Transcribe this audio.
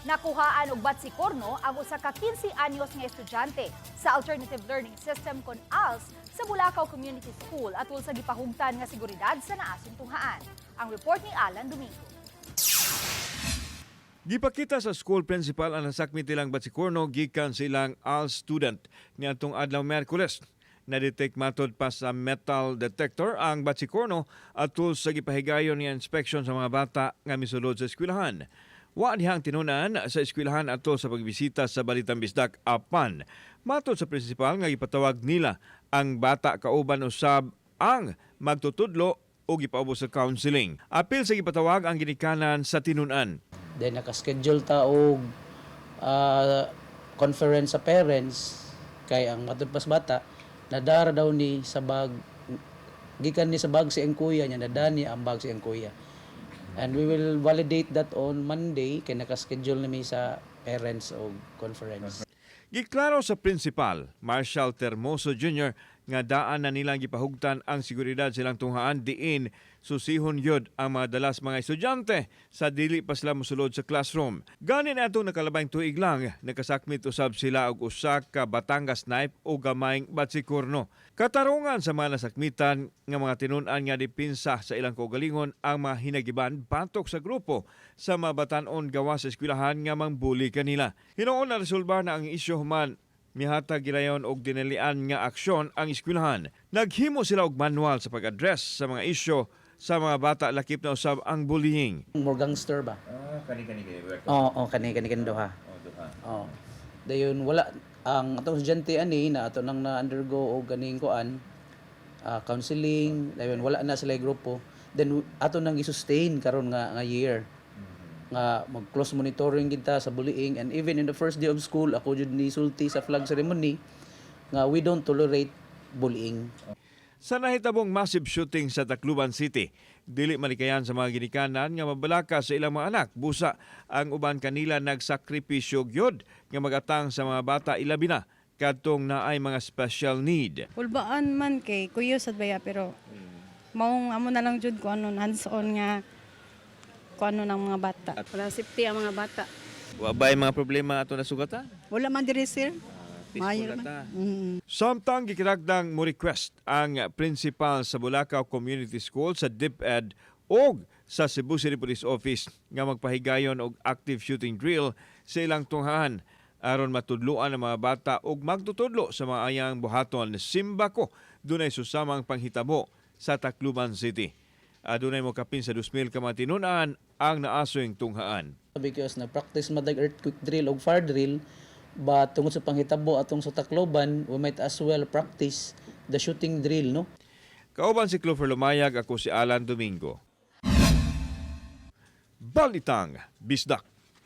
Nakuhaan og batsikorno ang usa ka 15 anyos nga estudyante sa Alternative Learning System kon ALS sa Bulacau Community School atul sa gipahugtan nga seguridad sa naasong tunghaan. Ang report ni Alan Domingo. Gipakita sa school principal ang nasakmit nilang batsikorno gikan sa ilang ALS student niadtong adlaw Miyerkules. Na-detect matod pa sa metal detector ang batsikorno atul sa gipahigayon nga inspection sa mga bata nga misulod sa eskwelahan. Wa dihang tinunan sa eskwelahan atol sa pagbisita sa Balitang Bisdak, apan matod sa principal nga gipatawag nila ang bata kauban usab ang magtutudlo o gipaubos sa counseling. Apil sa gipatawag ang ginikanan sa tinunan. Then naka-schedule ta og conference sa parents kay ang matud pas bata nadara daw ni sa bag, gikan ni sa bag si ang kuya niya, nadani ang bag si ang kuya. And we will validate that on Monday kay naka-schedule nami sa parents og conference. Giklaro sa principal, Marshall Termoso Jr., nga daan na nilang gipahugtan ang seguridad silang tunghaan diin susihon yun ang mga dalas mga estudyante sa dili pa sila mosulod sa classroom. Gani na atong nakalabayng tuig lang, nakasakmit usab sila og usa ka Batangas knife o gamayng batsikurno. Katarungan sa mga nasakmitan nga mga tinun-an nga dipinsa sa ilang kaugalingon ang mga hinagiban batok sa grupo sa mga batan-on gawas sa eskwelahan nga mangbuli kanila. Hinuon na resolbar na ang isyu human mihatag gilayon og dinalian nga aksyon ang eskwelahan. Naghimo sila og manual sa pag-address sa mga isyu sa mga bata, lakip na usab ang bullying. More gangster ba? Ah, kani kani kani. Oo, kani kani kani duha. Oh, duha. Oo. Dayon wala ang atong estudyante ani na ato nang na undergo og ganing kuan, counseling, dayon wala na sila grupo. Then ato nang i-sustain karon nga nga year nga mag close monitoring kita sa bullying, and even in the first day of school ako jud ni sulti sa flag ceremony nga we don't tolerate bullying. Sa nahitabong massive shooting sa Tacloban City, dili malikayan sa mga ginikanan nga mabalaka sa ilang mga anak. Busa ang uban kanila nagsakripisyo gyud nga magatang sa mga bata, ilabi na kadtong naay mga special need. Kulbaan man kay kuyo sad baya, pero maong amo na lang jud ko ano, hands on nga ko ano ng mga bata. Wala safety ang mga bata. Wa ba'y mga problema ato nasugatan? Wala man diri, sir. Peaceful Maayo na ta. man. Samtang gikinagdang mo request ang principal sa Bulacau Community School sa DepEd og sa Cebu City Police Office nga magpahigayon og active shooting drill sa ilang tunghaan aron matudloan ang mga bata og magtutudlo sa mga ayang buhaton, simbako dunay susamang panghitabo sa Tacloban City. Adunay mo kapin sa 2,000 ka mga tinun-an ang naasoyng tunghaan. Because na practice madag earthquake drill og fire drill, but tungod sa panghitabo atong sa Tacloban, we might as well practice the shooting drill, no? Kauban si Clover Lumayag, ako si Alan Domingo. Balitang Bisdak.